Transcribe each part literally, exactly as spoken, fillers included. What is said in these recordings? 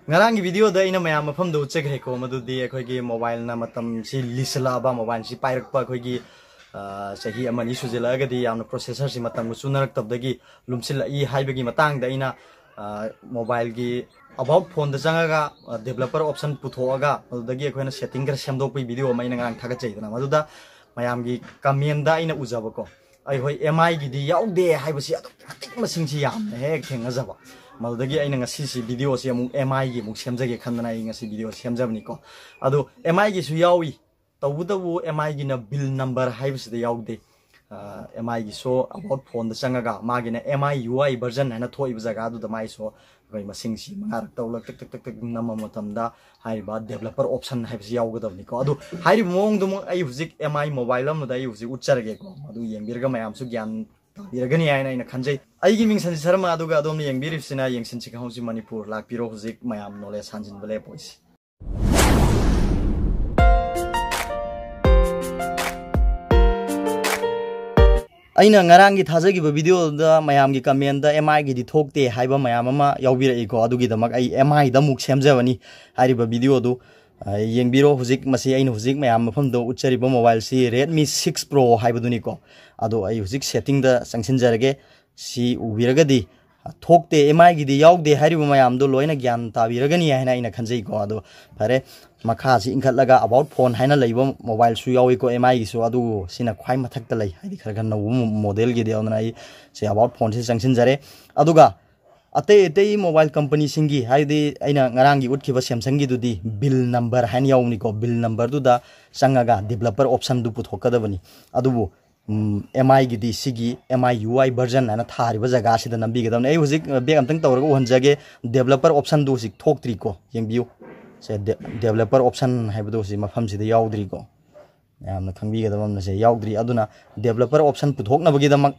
ꯉꯔꯥꯡꯒꯤ ꯚꯤꯗꯤꯑꯣꯗ ꯑꯩꯅ ꯃꯌꯥꯝ ꯃꯐꯝꯗ ꯎꯠꯆꯈ꯭ꯔꯦꯀꯣ, ꯃꯗꯨꯗꯤ ꯑꯩꯈꯣꯏꯒꯤ ꯃꯣꯕꯥꯏꯜꯅ ꯃꯇꯝꯁꯤ ꯂꯤꯁꯤꯜꯂꯛꯑꯕ, ꯃꯣꯕꯥꯏꯜꯁꯤ ꯄꯥꯏꯔꯛꯄ ꯑꯩꯈꯣꯏꯒꯤ, ꯑ, ꯆꯍꯤ ꯑꯃ ꯑꯅꯤ ꯁꯨꯖꯤꯜꯂꯛꯑꯒꯗꯤ ꯌꯥꯝꯅ ꯄ꯭ꯔꯣꯁꯦꯁꯔꯁꯤ ꯃꯇꯝꯒ ꯆꯨꯅꯔꯛꯇꯕꯗꯒꯤ ꯂꯨꯝꯁꯤꯜꯂꯛꯏ ꯍꯥꯏꯕꯒꯤ ꯃꯇꯥꯡꯗ ꯑꯩꯅ, ꯑ, ꯃꯣꯕꯥꯏꯜꯒꯤ ꯑꯕꯥꯎꯠ ꯐꯣꯟꯗ ꯆꯪꯉꯒ, ꯑ, ꯗꯦꯕꯂꯞꯄꯔ ꯑꯣꯞꯁꯟ ꯄꯨꯊꯣꯛꯑꯒ, ꯑꯗꯨꯗꯒꯤ ꯑꯩꯈꯣꯏꯅ ꯁꯦꯠꯇꯤꯡ ꯈꯔ ꯁꯦꯝꯗꯣꯛꯄꯒꯤ ꯚꯤꯗꯤꯑꯣ ꯑꯃ ꯑꯩꯅ ꯉꯔꯥꯡ ꯊꯥꯒꯠꯆꯩꯗꯅ, ꯃꯗꯨꯗ ꯃꯌꯥꯝꯒꯤ ꯀꯃꯦꯟꯗ ꯑꯩꯅ ꯎꯖꯕꯀꯣ, ꯑꯩ ꯍꯣꯏ ꯑꯦꯝ ꯑꯥꯏꯒꯤꯗꯤ ꯌꯥꯎꯗꯦ ꯍꯥꯏꯕꯁꯤ ꯑꯗꯨꯛꯀꯤ ꯃꯇꯤꯛ ꯃꯁꯤꯡꯁꯤ ꯌꯥꯝꯅ ꯍꯦꯛ ꯊꯦꯡꯅꯖꯕ꯫ ꯃꯗꯨꯗꯒꯤ ꯑꯩꯅ ꯉꯁꯤꯁꯤ ꯚꯤꯗꯤꯑꯣꯁꯤ ꯑꯃꯨꯛ ꯑꯦꯝ ꯑꯥꯏꯒꯤ ꯑꯃꯨꯛ ꯁꯦꯝꯖꯒꯦ ꯈꯟꯗꯅ ꯑꯩ ꯉꯁꯤ ꯚꯤꯗꯤꯑꯣ ꯁꯦꯝꯖꯕꯅꯤꯀꯣ꯫ ꯑꯗꯣ ꯑꯦꯝ ꯑꯥꯏꯒꯤꯁꯨ ꯌꯥꯎꯏ, ꯇꯧꯕꯇꯕꯨ ꯑꯦꯝ ꯑꯥꯏꯒꯤꯅ ꯕꯤꯜ ꯅꯝꯕꯔ ꯍꯥꯏꯕꯁꯤꯗ ꯌꯥꯎꯗꯦ꯫ ꯑꯦꯝ ꯑꯥꯏꯒꯤꯁꯨ ꯑꯕꯥꯎꯠ ꯐꯣꯟꯗ ꯆꯪꯉꯒ ꯃꯥꯒꯤꯅ M I U I version ꯍꯥꯏꯅ ꯊꯣꯛꯏꯕ ꯖꯒꯥꯗꯨꯗ ꯃꯥꯏꯁꯨ ꯑꯩꯈꯣꯏ ꯃꯁꯤꯡꯁꯤ ꯃꯉꯥꯔꯛ ꯇꯔꯨꯛꯂꯛ ꯇꯛ ꯇꯛ ꯇꯛ ꯇꯛ ꯅꯝꯕ ꯃꯇꯝꯗ ꯍꯥꯏꯔꯤꯕ ꯗꯦꯕꯂꯞꯄꯔ ꯑꯣꯞꯁꯟ ꯍꯥꯏꯕꯁꯤ ꯌꯥꯎꯒꯗꯕꯅꯤꯀꯣ꯫ ꯑꯗꯨ ꯍꯥꯏꯔꯤꯕ ꯃꯑꯣꯡꯗꯨꯃꯛ ꯑꯩ ꯍꯧꯖꯤꯛ ꯑꯦꯝ ꯑꯥꯏ ꯃꯣꯕꯥꯏꯜ ꯑꯃꯗ ꯑꯩ ꯍꯧꯖꯤꯛ ꯎꯠꯆꯔꯒꯦꯀꯣ, ꯃꯗꯨ ꯌꯦꯡꯕꯤꯔꯒ ꯃꯌꯥꯝꯁꯨ ꯒ꯭ꯌꯥꯟ ꯇꯥꯕꯤꯔꯒꯅꯤ ꯍꯥꯏꯅ ꯑꯩꯅ ꯈꯟꯖꯩ꯫ ꯑꯩꯒꯤ ꯃꯤꯡ ꯁꯟꯖꯤꯠ ꯁꯔꯃ, ꯑꯗꯨꯒ ꯑꯗꯣꯝꯅ ꯌꯦꯡꯕꯤꯔꯤꯕꯁꯤꯅ ꯌꯦꯡꯁꯤꯟꯁꯤ ꯈꯪꯍꯧꯁꯤ ꯃꯅꯤꯄꯨꯔ꯫ ꯂꯥꯛꯄꯤꯔꯣ, ꯍꯧꯖꯤꯛ ꯃꯌꯥꯝ ꯅꯣꯂꯦꯖ ꯁꯥꯟꯖꯤꯟꯕ ꯂꯦꯞꯄꯣꯏꯁꯤ꯫ ꯑꯩꯅ ꯉꯔꯥꯡꯒꯤ ꯊꯥꯖꯈꯤꯕ ꯚꯤꯗꯤꯑꯣꯗ ꯃꯌꯥꯝꯒꯤ ꯀꯃꯦꯟꯗ ꯑꯦꯝ ꯑꯥꯏꯒꯤꯗꯤ ꯊꯣꯛꯇꯦ ꯍꯥꯏꯕ ꯃꯌꯥꯝ ꯑꯃ ꯌꯥꯎꯕꯤꯔꯛꯏꯀꯣ, ꯑꯗꯨꯒꯤꯗꯃꯛ ꯑꯩ ꯑꯦꯝ ꯑꯥꯏꯗ ꯑꯃꯨꯛ ꯁꯦꯝꯖꯕꯅꯤ꯫ ꯍꯥꯏꯔꯤꯕ ꯚꯤꯗꯤꯑꯣꯗꯨ, ꯑ, ꯌꯦꯡꯕꯤꯔꯣ꯫ ꯍꯧꯖꯤꯛ ꯃꯁꯤ ꯑꯩꯅ ꯍꯧꯖꯤꯛ ꯃꯌꯥꯝ ꯃꯐꯝꯗ ꯎꯠꯆꯔꯤꯕ ꯃꯣꯕꯥꯏꯜꯁꯤ ꯔꯦꯗꯃꯤ ꯁꯤꯛꯁ ꯄ꯭ꯔꯣ ꯍꯥꯏꯕꯗꯨꯅꯤꯀꯣ꯫ ꯑꯗꯣ ꯑꯩ ꯍꯧꯖꯤꯛ ꯁꯦꯠꯇꯤꯡꯗ ꯆꯪꯁꯤꯟꯖꯔꯒꯦ꯫ ꯁꯤ ꯎꯕꯤꯔꯒꯗꯤ, ꯑ, ꯊꯣꯛꯇꯦ, ꯑꯦꯝ ꯑꯥꯏꯒꯤꯗꯤ ꯌꯥꯎꯗꯦ ꯍꯥꯏꯔꯤꯕ ꯃꯌꯥꯝꯗꯣ ꯂꯣꯏꯅ ꯒ꯭ꯌꯥꯟ ꯇꯥꯕꯤꯔꯒꯅꯤ ꯍꯥꯏꯅ ꯑꯩꯅ ꯈꯟꯖꯩꯀꯣ꯫ ꯑꯗꯣ ꯐꯔꯦ, ꯃꯈꯥꯁꯤ ꯏꯟꯈꯠꯂꯒ ꯑꯕꯥꯎꯠ ꯐꯣꯟ ꯍꯥꯏꯅ ꯂꯩꯕ ꯃꯣꯕꯥꯏꯜꯁꯨ ꯌꯥꯎꯏꯀꯣ, ꯑꯦꯝ ꯑꯥꯏꯒꯤꯁꯨ, ꯑꯗꯨꯕꯨ ꯁꯤꯅ ꯈ꯭ꯋꯥꯏ ꯃꯊꯛꯇ ꯂꯩ, ꯍꯥꯏꯗꯤ ꯈꯔ ꯈꯔ ꯅꯧꯕ ꯃꯣ-, ꯃꯣꯗꯦꯜꯒꯤꯗꯤ꯫ ꯑꯗꯨꯅ ꯑꯩ ꯁꯤ ꯑꯕꯥꯎꯠ ꯐꯣꯟꯁꯤ ꯆꯪꯁꯤꯟꯖꯔꯦ꯫ ꯑꯗꯨꯒ ꯑꯇꯩ ꯑꯇꯩ ꯃꯣꯕꯥꯏꯜ ꯀꯝꯄꯅꯤꯁꯤꯡꯒꯤ, ꯍꯥꯏꯗꯤ ꯑꯩꯅ ꯉꯔꯥꯡꯒꯤ ꯎꯠꯈꯤꯕ ꯁꯦꯝꯁꯪꯒꯤꯗꯨꯗꯤ ꯕꯤꯜ ꯅꯝꯕꯔ ꯍꯥꯏꯅ ꯌꯥꯎꯕꯅꯤꯀꯣ, ꯕꯤꯜ ꯅꯝꯕꯔꯗꯨꯗ ꯆꯪꯉꯒ ꯗꯤꯕꯦꯂꯞꯄꯔ ꯑꯣꯞꯁꯟꯗꯨ ꯄꯨꯊꯣꯛꯀꯗꯕꯅꯤ꯫ ꯑꯗꯨꯕꯨ ꯑꯦꯝ ꯑꯥꯏꯒꯤꯗꯤ ꯁꯤꯒꯤ M I U I version ꯍꯥꯏꯅ ꯊꯥꯔꯤꯕ ꯖꯒꯥꯁꯤꯗ ꯅꯝꯕꯤꯒꯗꯕꯅꯤ꯫ ꯑꯩ ꯍꯧꯖꯤꯛ ꯕꯦꯛ ꯑꯝꯇꯪ ꯇꯧꯔꯒ ꯎꯍꯟꯖꯒꯦ꯫ ꯗꯦꯕꯂꯞꯄꯔ ꯑꯣꯞꯁꯟꯗꯨ ꯍꯧꯖꯤꯛ ꯊꯣꯛꯇ꯭ꯔꯤꯀꯣ, ꯌꯦꯡꯕꯤꯌꯨ꯫ ꯁꯦ, ꯗꯦ-, ꯗꯦꯕꯂꯞꯄꯔ ꯑꯣꯞꯁꯟ ꯍꯥꯏꯕꯗꯣ ꯍꯧꯖꯤꯛ ꯃꯐꯝꯁꯤꯗ ꯌꯥꯎꯗ꯭ꯔꯤꯀꯣ꯫ ꯃꯌꯥꯝꯅ ꯈꯪꯕꯤꯒꯗꯕ ꯑꯃꯅ ꯁꯦ ꯌꯥꯎꯗ꯭ꯔꯤ꯫ ꯑꯗꯨꯅ ꯗꯦꯕꯂꯞꯄꯔ ꯑꯣꯞꯁꯟ ꯄꯨꯊꯣꯛꯅꯕꯒꯤꯗꯃꯛ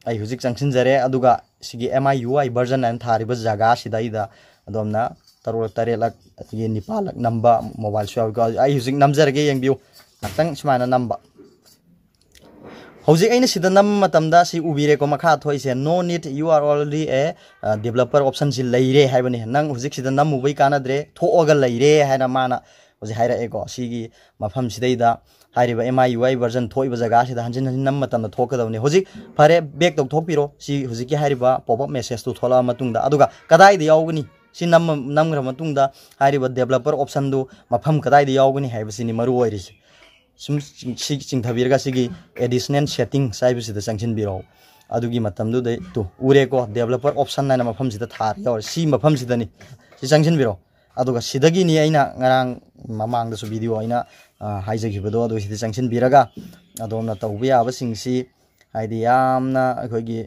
ꯑꯩ ꯍꯧꯖꯤꯛ ꯆꯪꯁꯤꯟꯖꯔꯦ꯫ ꯑꯗꯨꯒ ꯁꯤꯒꯤ M I U I version ꯍꯥꯏꯅ ꯊꯥꯔꯤꯕ ꯖꯒꯥꯁꯤꯗ ꯑꯩꯗ ꯑꯗꯣꯝꯅ ꯇꯔꯨꯛꯂꯛ ꯇꯔꯦꯠꯂꯛ ꯑꯗꯒꯤ ꯅꯤꯄꯥꯜꯂꯛ ꯅꯝꯕ ꯃꯣꯕꯥꯏꯜꯁꯨ ꯌꯥꯎꯏꯀꯣ꯫ ꯑꯩ ꯍꯧꯖꯤꯛ ꯅꯝꯖꯔꯒꯦ, ꯌꯦꯡꯕꯤꯌꯨ꯫ ꯉꯥꯛꯇꯪ ꯁꯨꯃꯥꯏꯅ ꯅꯝꯕ꯫ ꯍꯧꯖꯤꯛ ꯑꯩꯅ ꯁꯤꯗ ꯅꯝꯕ ꯃꯇꯝꯗ ꯁꯤ ꯎꯕꯤꯔꯦꯀꯣ, ꯃꯈꯥ ꯊꯣꯛꯏꯁꯦ "No need, you are already a developer" option ꯁꯤ ꯂꯩꯔꯦ ꯍꯥꯏꯕꯅꯤ꯫ ꯅꯪ ꯍꯧꯖꯤꯛ ꯁꯤꯗ ꯅꯝꯃꯨꯕꯩ ꯀꯥꯟꯅꯗ꯭ꯔꯦ, ꯊꯣꯛꯑꯒ ꯂꯩꯔꯦ ꯍꯥꯏꯅ ꯃꯥꯅ ꯍꯧꯖꯤꯛ ꯍꯥꯏꯔꯛꯑꯦꯀꯣ꯫ ꯁꯤꯒꯤ ꯃꯐꯝꯁꯤꯗꯩꯗ ꯍꯥꯏꯔꯤꯕ M I U I version ꯊꯣꯛꯏꯕ ꯖꯒꯥꯁꯤꯗ ꯍꯟꯖꯤꯟ ꯍꯟꯖꯤꯟ ꯅꯝꯕ ꯃꯇꯝꯗ ꯊꯣꯛꯀꯗꯕꯅꯤ꯫ ꯍꯧꯖꯤꯛ ꯐꯔꯦ, back ꯇꯧꯊꯣꯛꯄꯤꯔꯣ꯫ ꯁꯤ ꯍꯧꯖꯤꯛꯀꯤ ꯍꯥꯏꯔꯤꯕ pop up message ꯇꯨ ꯊꯣꯛꯂꯛꯑ ꯃꯇꯨꯡꯗ, ꯑꯗꯨꯒ ꯀꯗꯥꯏꯗ ꯌꯥꯎꯒꯅꯤ? ꯁꯤ ꯅꯝꯃ-, ꯅꯝꯈ꯭ꯔ ꯃꯇꯨꯡꯗ ꯍꯥꯏꯔꯤꯕ developer option ꯗꯨ ꯃꯐꯝ ꯀꯗꯥꯏꯗ ꯌꯥꯎꯒꯅꯤ ꯍꯥꯏꯕꯁꯤꯅꯤ ꯃꯔꯨ ꯑꯣꯏꯔꯤꯁꯦ꯫ ꯁꯨꯝ ꯆꯤꯡ-, ꯁꯤ ꯆꯤꯡꯊꯕꯤꯔꯒ ꯁꯤꯒꯤ additional settings ꯍꯥꯏꯕꯁꯤꯗ ꯆꯪꯁꯤꯟꯕꯤꯔꯛꯑꯣ꯫ ꯑꯗꯨꯒꯤ ꯃꯇꯝꯗꯨꯗ ꯇꯨ ꯎꯔꯦꯀꯣ, developer option ꯍꯥꯏꯅ ꯃꯐꯝꯁꯤꯗ ꯊꯥꯔ ꯌꯥꯎꯔꯦ꯫ ꯁꯤ ꯃꯐꯝꯁꯤꯗꯅꯤ꯫ ꯁꯤ ꯆꯪꯁꯤꯟꯕꯤꯔꯣ꯫ ꯑꯗꯨꯒ ꯁꯤꯗꯒꯤꯅꯤ ꯑꯩꯅ ꯉꯔꯥꯡ ꯃꯃꯥꯡꯗꯁꯨ video ꯑꯩꯅ, ꯑ, ꯍꯥꯏꯖꯈꯤꯕꯗꯣ, ꯑꯗꯨ ꯁꯤꯗ ꯆꯪꯁꯤꯟꯕꯤꯔꯒ ꯑꯗꯣꯝꯅ ꯇꯧꯕ ꯌꯥꯕꯁꯤꯡꯁꯤ, ꯍꯥꯏꯗꯤ ꯌꯥꯝꯅ ꯑꯩꯈꯣꯏꯒꯤ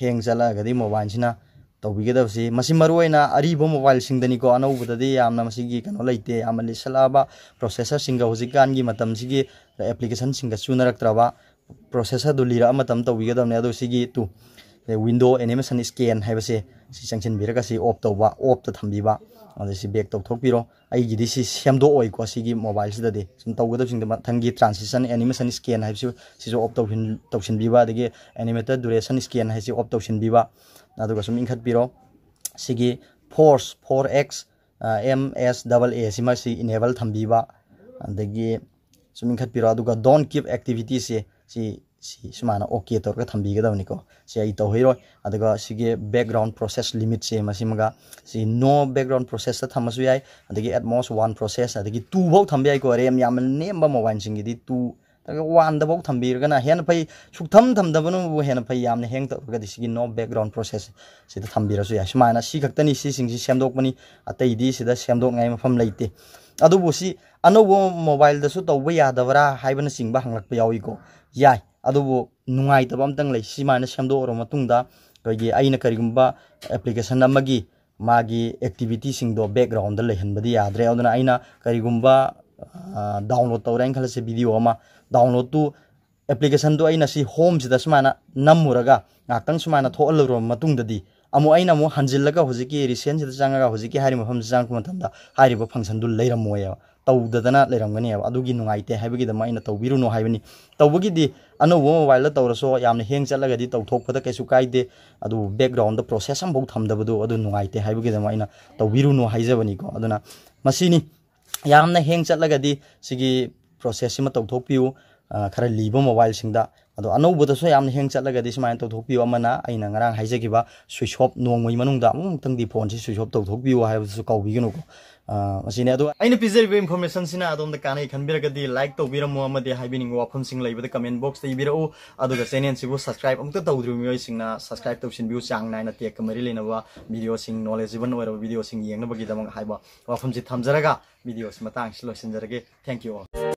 hang ꯆꯠꯂꯛꯑꯒꯗꯤ mobileꯁꯤꯅ ꯇꯧꯕꯤꯒꯗꯕꯁꯤ, ꯃꯁꯤ ꯃꯔꯨꯑꯣꯏꯅ ꯑꯔꯤꯕ mobileꯁꯤꯡꯗꯅꯤꯀꯣ꯫ ꯑꯅꯧꯕꯗꯗꯤ ꯌꯥꯝꯅ ꯃꯁꯤꯒꯤ ꯀꯩꯅꯣ ꯂꯩꯇꯦ꯫ ꯌꯥꯝꯅ ꯂꯤꯁꯜꯂꯛꯑꯕ processorꯁꯤꯡꯒ ꯍꯧꯖꯤꯛꯀꯥꯟꯒꯤ ꯃꯇꯝꯁꯤꯒꯤ applicationꯁꯤꯡꯒ ꯆꯨꯅꯔꯛꯇ꯭ꯔꯕ processorꯗꯨ ꯂꯤꯔꯛꯑ ꯃꯇꯝ ꯇꯧꯕꯤꯒꯗꯕꯅꯤ꯫ ꯑꯗꯣ ꯁꯤꯒꯤ ꯇꯨ window animation scan ꯍꯥꯏꯕꯁꯦ ꯁꯤ ꯆꯪꯁꯤꯟꯕꯤꯔꯒ ꯁꯤ off ꯇꯧꯕ, offꯇ ꯊꯝꯕꯤꯕ꯫ ꯑꯗ ꯁꯤ back ꯇꯧꯊꯣꯛꯄꯤꯔꯣ꯫ ꯑꯩꯒꯤꯗꯤ ꯁꯤ ꯁꯦꯝꯗꯣꯛꯑꯣꯏꯀꯣ꯫ ꯁꯤꯒꯤ mobileꯁꯤꯗꯗꯤ ꯁꯨꯝ ꯇꯧꯒꯗꯕꯁꯤꯡꯗ ꯃꯊꯪꯒꯤ transition animation scan ꯍꯥꯏꯕꯁꯤ ꯁꯤꯁꯨ off ꯇꯧꯁꯤꯟ-, ꯇꯧꯁꯤꯟꯕꯤꯕ, ꯑꯗꯒꯤ animated duration scan ꯍꯥꯏꯁꯤ off ꯇꯧꯁꯤꯟꯕꯤꯕ꯫ ꯑꯗꯨꯒ ꯁꯨꯝ ꯏꯟꯈꯠꯄꯤꯔꯣ꯫ ꯁꯤꯒꯤ force, four X, ꯑ, M S double A ꯁꯤꯃ ꯁꯤ enable ꯊꯝꯕꯤꯕ꯫ ꯑꯗꯒꯤ ꯁꯨꯝ ꯏꯟꯈꯠꯄꯤꯔꯣ꯫ ꯑꯗꯨꯒ don't keep activityꯁꯦ ꯁꯤ, ꯁꯤ ꯁꯨꯃꯥꯏꯅ OK ꯇꯧꯔꯒ ꯊꯝꯕꯤꯒꯗꯕꯅꯤꯀꯣ꯫ ꯁꯤ ꯑꯩ ꯇꯧꯍꯩꯔꯣꯏ꯫ ꯑꯗꯨꯒ ꯁꯤꯒꯤ background process limitꯁꯦ ꯃꯁꯤꯃꯒ ꯁꯤ no background processꯇ ꯊꯝꯃꯁꯨ ꯌꯥꯏ, ꯑꯗꯒꯤ at most one process, ꯑꯗꯒꯤ two ꯐꯥꯎ ꯊꯝꯕ ꯌꯥꯏꯀꯣ꯫ RAM ꯌꯥꯝꯅ ꯅꯦꯝꯕ mobileꯁꯤꯡꯒꯤꯗꯤ two ꯅꯠꯇ꯭ꯔꯒ oneꯗ ꯐꯥꯎ ꯊꯝꯕꯤꯔꯒꯅ ꯍꯦꯟꯅ ꯐꯩ꯫ ꯁꯨꯛꯊꯝ ꯊꯝꯗꯕꯅꯕꯨ ꯍꯦꯟꯅ ꯐꯩ꯫ ꯌꯥꯝꯅ hang ꯇꯧꯔꯒꯗꯤ ꯁꯤꯒꯤ no background process ꯁꯤꯗ ꯊꯝꯕꯤꯔꯁꯨ ꯌꯥꯏ꯫ ꯁꯨꯃꯥꯏꯅ ꯁꯤ ꯈꯛꯇꯅꯤ, ꯁꯤꯁꯤꯡꯁꯤ ꯁꯦꯝꯗꯣꯛꯄꯅꯤ, ꯑꯇꯩꯗꯤ ꯁꯤꯗ ꯁꯦꯝꯗꯣꯛꯅꯤꯡꯉꯥꯏ ꯃꯐꯝ ꯂꯩꯇꯦ꯫ ꯑꯗꯨꯕꯨ ꯁꯤ ꯑꯅꯧꯕ mobileꯗꯁꯨ ꯇꯧꯕ ꯌꯥꯗꯕ꯭ꯔꯥ ꯍꯥꯏꯕꯅꯆꯤꯡꯕ ꯍꯪꯂꯛꯄ ꯌꯥꯎꯏꯀꯣ꯫ ꯌꯥꯏ, ꯑꯗꯨꯕꯨ ꯅꯨꯡꯉꯥꯏꯇꯕ ꯑꯝꯇꯪ ꯂꯩ꯫ ꯁꯨꯃꯥꯏꯅ ꯁꯦꯝꯗꯣꯛꯎꯔꯕ ꯃꯇꯨꯡꯗ ꯑꯩꯈꯣꯏꯒꯤ ꯑꯩꯅ ꯀꯔꯤꯒꯨꯝꯕ application ꯑꯃꯒꯤ ꯃꯥꯒꯤ activityꯁꯤꯡꯗꯣ backgroundꯗ ꯂꯩꯍꯟꯕꯗꯤ ꯌꯥꯗ꯭ꯔꯦ꯫ ꯑꯗꯨꯅ ꯑꯩꯅ ꯀꯔꯤꯒꯨꯝꯕ, ꯑ, download ꯇꯧꯔꯦꯅ ꯈꯜꯂꯁꯦ, video ꯑꯃ downloadꯇꯨ, applicationꯗꯨ ꯑꯩꯅ ꯁꯤ homeꯁꯤꯗ ꯁꯨꯃꯥꯏꯅ ꯅꯝꯃꯨꯔꯒ ꯉꯥꯛꯇꯪ ꯁꯨꯃꯥꯏꯅ ꯊꯣꯛꯍꯜꯂꯨꯔꯕ ꯃꯇꯨꯡꯗꯗꯤ ꯑꯃꯨꯛ ꯑꯩꯅ ꯑꯃꯨꯛ ꯍꯟꯖꯤꯜꯂꯒ ꯍꯧꯖꯤꯛꯀꯤ recentꯁꯤꯗ ꯆꯪꯉꯒ ꯍꯧꯖꯤꯛꯀꯤ ꯍꯥꯏꯔꯤꯕ ꯃꯐꯝꯁꯤ ꯆꯪꯉꯛꯄ ꯃꯇꯝꯗ ꯍꯥꯏꯔꯤꯕ functionꯗꯨ ꯂꯩꯔꯝꯃꯣꯏꯕ, ꯇꯧꯗꯗꯅ ꯂꯩꯔꯝꯒꯅꯦꯕ꯫ ꯑꯗꯨꯒꯤ ꯅꯨꯡꯉꯥꯏꯇꯦ ꯍꯥꯏꯕꯒꯤꯗꯃꯛ ꯑꯩꯅ ꯇꯧꯕꯤꯔꯨꯅꯨ ꯍꯥꯏꯕꯅꯤ꯫ ꯇꯧꯕꯒꯤꯗꯤ ꯑꯅꯧꯕ mobileꯗ ꯇꯧꯔꯁꯨ ꯌꯥꯝꯅ hang ꯆꯠꯂꯒꯗꯤ ꯇꯧꯊꯣꯛꯄꯗ ꯀꯩꯁꯨ ꯀꯥꯏꯗꯦ, ꯑꯗꯨꯕꯨ backgroundꯗ process ꯑꯃꯐꯥꯎ ꯊꯝꯗꯕꯗꯣ ꯑꯗꯨ ꯅꯨꯡꯉꯥꯏꯇꯦ ꯍꯥꯏꯕꯒꯤꯗꯃꯛ ꯑꯩꯅ ꯇꯧꯕꯤꯔꯨꯅꯨ ꯍꯥꯏꯖꯕꯅꯤꯀꯣ꯫ ꯑꯗꯨꯅ ꯃꯁꯤꯅꯤ, ꯌꯥꯝꯅ hang ꯆꯠꯂꯒꯗꯤ ꯁꯤꯒꯤ processꯁꯤꯃ ꯇꯧꯊꯣꯛꯄꯤꯌꯨ, ꯑ, ꯈꯔ ꯂꯤꯕ mobileꯁꯤꯡꯗ꯫ ꯑꯗꯣ ꯑꯅꯧꯕꯗꯁꯨ ꯌꯥꯝꯅ hang ꯆꯠꯂꯒꯗꯤ ꯁꯨꯃꯥꯏꯅ ꯇꯧꯊꯣꯛꯄꯤꯌꯨ꯫ ꯑꯃꯅ ꯑꯩꯅ ꯉꯔꯥꯡ ꯍꯥꯏꯖꯈꯤꯕ switch off, ꯅꯣꯡꯃꯒꯤ ꯃꯅꯨꯡꯗ ꯑꯃꯨꯛꯇꯪꯗꯤ phoneꯁꯤ switch off ꯇꯧꯊꯣꯛꯄꯤꯌꯨ ꯍꯥꯏꯕꯗꯨꯁꯨ ꯀꯥꯎꯕꯤꯒꯅꯨꯀꯣ꯫ ꯑ, ꯃꯁꯤꯅꯤ꯫ ꯑꯗꯣ ꯑꯩꯅ ꯄꯤꯖꯔꯤꯕ informationꯁꯤꯅ ꯑꯗꯣꯝꯗ ꯀꯥꯟꯅꯩ ꯈꯟꯕꯤꯔꯒꯗꯤ like ꯇꯧꯕꯤꯔꯝꯃꯨ, ꯑꯃꯗꯤ ꯍꯥꯏꯕꯤꯅꯤꯡꯕ ꯋꯥꯐꯝꯁꯤꯡ ꯂꯩꯕꯗ comment boxꯇ ꯏꯕꯤꯔꯛꯎ꯫ ꯑꯗꯨꯒ channelꯁꯤꯕꯨ subscribe ꯑꯃꯨꯛꯇ ꯇꯧꯗ꯭ꯔꯤꯕ ꯃꯤꯑꯣꯏꯁꯤꯡꯅ subscribe ꯇꯧꯁꯤꯟꯕꯤꯌꯨ꯫ ꯆꯥꯡ ꯅꯥꯏꯅ techꯀ ꯃꯔꯤ ꯂꯩꯅꯕ videoꯁꯤꯡ, knowledgeable ꯑꯣꯏꯔꯕ videoꯁꯤꯡ ꯌꯦꯡꯅꯕꯒꯤꯗꯃꯛ ꯍꯥꯏꯕ ꯋꯥꯐꯝꯁꯤ ꯊꯝꯖꯔꯒ videoꯁꯤ ꯃꯇꯥꯡꯁꯤ ꯂꯣꯏꯁꯤꯟꯖꯔꯒꯦ꯫ Thank you all.